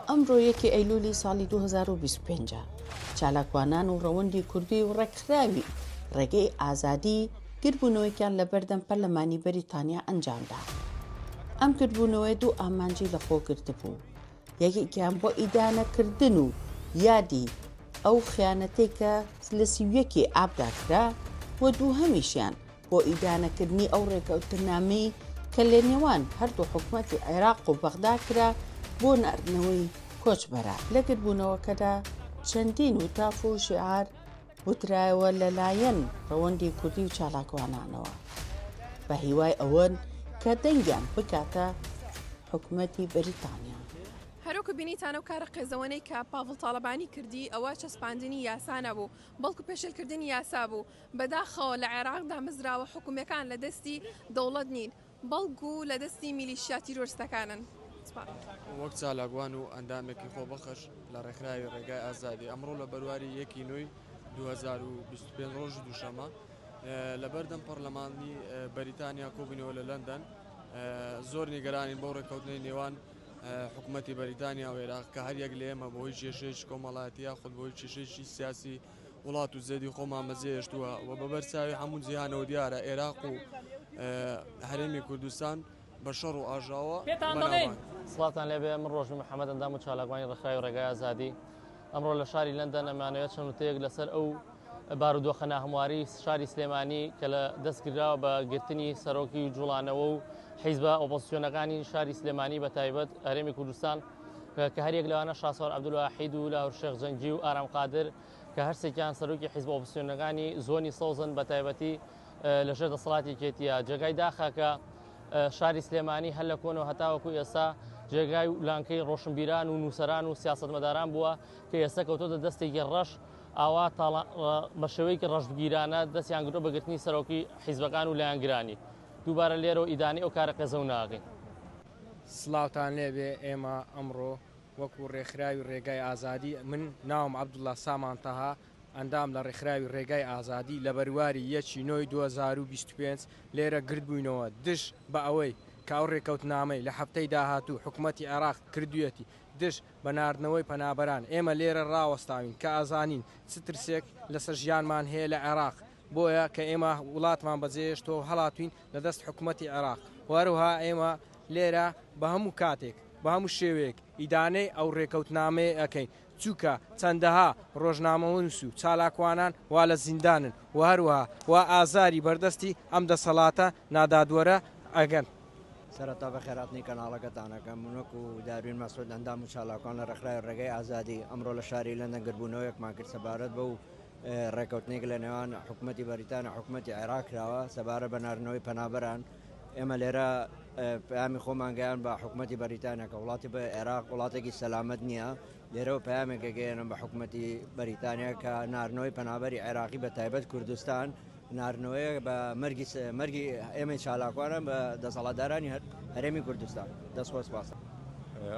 ئەمڕۆ یەکی ئەیلولی ساڵی 2025 چالاکوانان و ڕەوەندی کوردی و ڕێکخراوی ڕێگەی ئازادی گردبوونەوەیەکیان لە بەردەم پەرلەمانی بەریتانیا ئەنجامدا. ئەم گردبوونەوەیە دوو ئامانجی لەخۆ گرتبوو، یەکێکیان بۆ ئیدانەکردن و یادی ئەو خیانەتەی کە لە 31 ی ئابدا کرا و دووهەمیشیان بۆ ئیدانەکردنی ئەو ڕێکەوتنامەی کە لە نێوان هەردوو حکومەتی عێراق و بەغدا کرا بۆ ناردنەوەی کۆچبەران. لە گردبوونەوەکەدا چەندین وتاف و شیعار وترایەوە لەلایەن ڕەوەندی کوردی و چالاکوانانەوە بە هیوای ئەوەن کە دەنگیان بگاتە حکومەتی بەریتانیا. هەروەکو بینیتان ئەو کارە قێزەوەنەی کە پاڤڵ تاڵەبانی کردی ئەوە چەسپاندنی یاسا نەبوو بەڵکو پێشێلکردنی یاسا بوو، بەداخەوە لە عێراق دامەزراوە حکومیەکان لە دەستی دەوڵەت نین بەڵکو لە دەستی میلیشیا تیرۆرستەکانن. سوپاس. وەک چالاکوان و ئەندامێکی خۆبەخش لە ڕێکخراوی ڕێگای ئازادی ئەمڕۆ لە بەرواری یەکی نۆی 2025 ڕۆژی دووشەمە لە بەردەم پەرلەمانی بەریتانیا کۆبووینەوە لە لەندەن زۆر نیگەرانین بەو ڕێککەوتنەی نێوان حکوومەتی بەریتانیا و عێراق کە هەر یەک لە ئێمە بەهۆی کێشەیەکی کۆمەڵایەتی یاخود بەهۆی کێشەیەکی سیاسی وڵات و زێدی خۆمان بەجێهێشتووە و بە بەر چاوی هەموو جیهانەوە دیارە ئێراق و هەرێمی کوردستان بە شەڕ و ئاژاوە پێتان دەڵێین. سڵاوتان لێبێ، من ڕۆژبین محەمەد ئەندام و چالاکوانی ڕێکخراوی ڕێگای ئازادی، ئەمڕۆ لە شاری لەندەن ئەمانەوێت چەند وتەیەک لەسەر ئەو بارودۆخە ناهەمواری شاری سلێمانی کە لە دەست گیراوە بە گرتنی سەرۆکی و جوڵانەوە و حیزبە ئۆپۆزسیۆنەکانی شاری سلێمانی بە تایبەت هەرێمی کوردستان کە هەریەک لەوانە شاسوار عەبدولواحید و لاهور شێخ جەنگی و ئارام قادر کە هەرسێکیان سەرۆکی حیزبە ئۆپۆزسیۆنەکانی زۆنی سەوزن بە تایبەتی لەژێر دەسەڵاتی یەکێتیە. جێگای داخە کە شاری سلێمانی هەر لە کۆنەوە هەتاوەکو ئێستا جێگای و لانکەی ڕۆشنبیران و نووسەران و سیاسەتمەداران بووە کە ئێستا کەوتۆتە دەستێکی ڕەش ئاوا بە شێوەیەکی ڕەشبگیرانە دەستیان گرتووە بە گرتنی سەرۆکی حیزبەکان و لایەنگرانی. دووبارە لێرەوە ئیدانەی ئەو کارە قێزەونە ئەکەین. سڵاوتان لێبێ ئێمە ئەمڕۆ وەکو ڕێکخراوی ڕێگای ئازادی من ناوم عەبدوڵا سامان تەها ئەندام لە ڕێکخراوی ڕێگای ئازادی لە بەرواری یەکی نۆی 2025 لێرە گردبووینەوە دژ بە ئەوەی کە ئەو ڕێکەوتنامەی لە هەفتەی داهاتوو حکومەتی عێراق کردوویەتی دژ بە ناردنەوەی پەنابەران ئێمە لێرە ڕاوەستاوین کە ئەزانین چ ترسێک لەسەر ژیانمان هەیە لە عێراق بۆیە کە ئێمە وڵاتمان بەجێهێشتووە و هەڵاتوین لە دەست حکومەتی عێراق و هەروەها ئێمە لێرە بە هەموو کاتێک بە هەموو شێوەیەک ئیدانەی ئەو رێکەوتنامەیە ئەکەین چوکە چەندەها رۆژنامەونوس و چالاکوانان وا لە زیندانن و هەروەها وا ئازاری بەردەستی ئەم دەسەڵاتە نادادوەرە ئەگەن. سەرەتا بەخێرهاتنی کەناڵەکەتان ئەکەم، من وەکو داروین مەسعود ئەندام و چالاکوان لە ڕێکخراوی ڕێگەی ئازادی، ئەمڕۆ لە شاری لەندەن گردبوونەوەیەکمان کرد سەبارەت بەو ڕێکەوتنێک لە نێوان حکومەتی بەریتانیا و حکومەتی عێراق کراوە سەبارەت بە ناردنەوەی پەنابەران. ئێمە لێرە پەیامی خۆمان گەیاند بە حکومەتی بەریتانیا کە وڵاتی عێراق وڵاتێکی سەلامەت نییە. لێرەوە پەیامێک ئەگەیەنم بە حکومەتی بەریتانیا کە ناردنەوەی پەنابەری عێراقی بە تایبەت کوردستان ناردنەوەیە بە مەرگی مەرگی ئێمەی چالاکوانان بە دەسەڵاتدارانی هەرێمی کوردستان. دەستخۆش سپاس.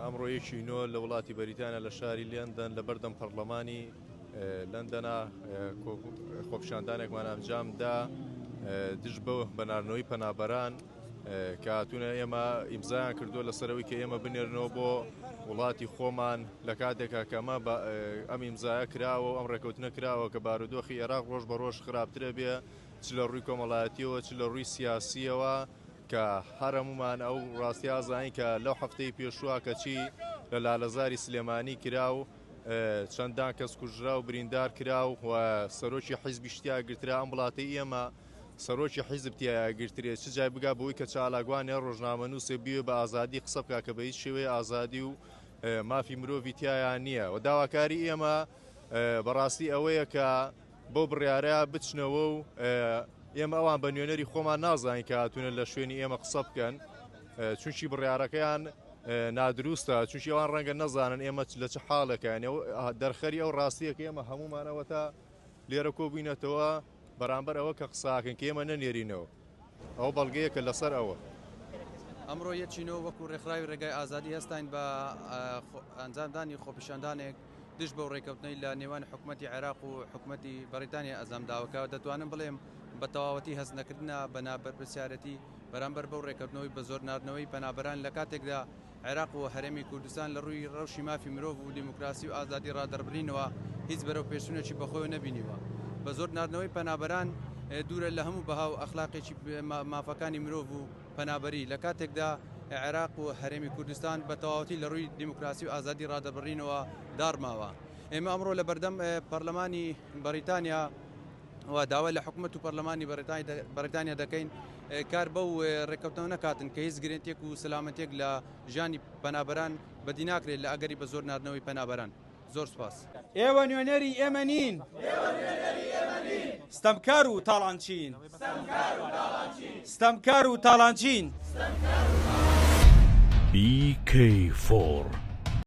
ئەمڕۆ یەکی نۆ لە وڵاتی بەریتانیا لە شاری لەندەن لە بەردەم پەڕلەمانی لەندەنا خۆپیشاندانێکمان ئەنجام دا دژ بە بەناردنەوەی پەنابەران کە هاتوونە ئێمە ئیمزایان کردووە لەسەرەوەی کە ئێمە بنێرنەوە بۆ وڵاتی خۆمان لە کاتێکا کە ئەمە ئەم ئیمزایە کراوە و ئەم ڕێکەوتنە کراوە کە بارودۆخی عێراق ڕۆژ بە ڕۆژ خراپترە بێ چ لە ڕووی کۆمەڵایەتیەوە چ لە ڕووی سیاسیەوە کە هەر هەموومان ئەو ڕاستیە ئازانین کە لەو هەفتەی پێشووە کەچی لە لالەزاری سلێمانی کرا و چەندان کەس کوژرا و بریندار کرا و سەرۆکی حیزبیش تیا گرترا ئەم وڵاتەی ئێمە سەرۆکی حیزب تیایا گرترێ چ جای بگا بەوەی کە چالاکوانێ ڕۆژنامەنووسێ بوێ بە ئازادی قسە بکا کە بە هیچ شێوەیە ئازادی و مافی مرۆڤی تیایا نییە و داواکاری ئێمە بەڕاستی ئەوەیە کە بەو بڕیارە بچنەوە و ئێمە ئەوان بە نوێنەری خۆمان نازانین کە هاتوونە لە شوێنی ئێمە قسە بکەن چونکی بڕیارەکەیان نادروستە چونکی ئەوان ڕەنگە نەزانن ئێمە لە چ حاڵێکیان دەرخەری ئەو ڕاستیەکە ئێمە هەمومانەوە تا لێرە کۆبووینەتەوە بەرامبەر ئەوە کە قساکەن کە ئێمە نەنێرینەوە ئەوە بەڵگەیەکە لەسەر ئەوە. ئەمڕۆ یەکی نۆ وەکو ڕێکخراوی ڕێگای ئازادی هەستاین بە ئەنجامدانی خۆپیشاندانێک دژ بەو ڕێکەوتنەی لە نێوان حکومەتی عێراق و حکومەتی بەڕیتانیا ئەنجام داوە کە دەتوانم بڵێم بە تەواوەتی هەست نەکردنە بە نابەرپرسیارەتی. بەرامبەر بەو ڕێکەوتنەوەی بە زۆر ناردنەوەی پەنابەران لە کاتێکدا عێراق و هەرێمی کوردستان لە ڕووی ڕەوشی مافی مرۆڤ و دیموکراسی و ئازادی ڕادەربرینەوە هیچ بەرەو پێشچوونێکی بەخۆیەوە نەبینیوە. بە زۆر ناردنەوەی پەنابەران دوورە لە هەموو بەها و ئەخلاقێکی مافەکانی مرۆڤ و پەنابەری لە کاتێکدا عێراق و هەرێمی کوردستان بە تەواوەتی لە ڕووی دیموکراسی و ئازادی ڕادەربڕینەوە داڕماوە. ئێمە ئەمڕۆ لە بەردەم پەرلەمانی بەڕیتانیا و داوا لە حکومەت و پەرلەمانی بەڕیتانیا دەکەین کار بەو ڕێککەوتنەوە نەکاتن کە هیچ گرنتێک و سەلامەتێک لە ژیانی پەنابەران بەدی ناکرێت لە ئەگەری بە زۆر ناردنەوەی پەنابەران. زۆر سپاس. ئێوە نوێنەری ئێمە نین. ستەمکار و تاڵانچین. ستەمکار و تاڵانچین. BK4.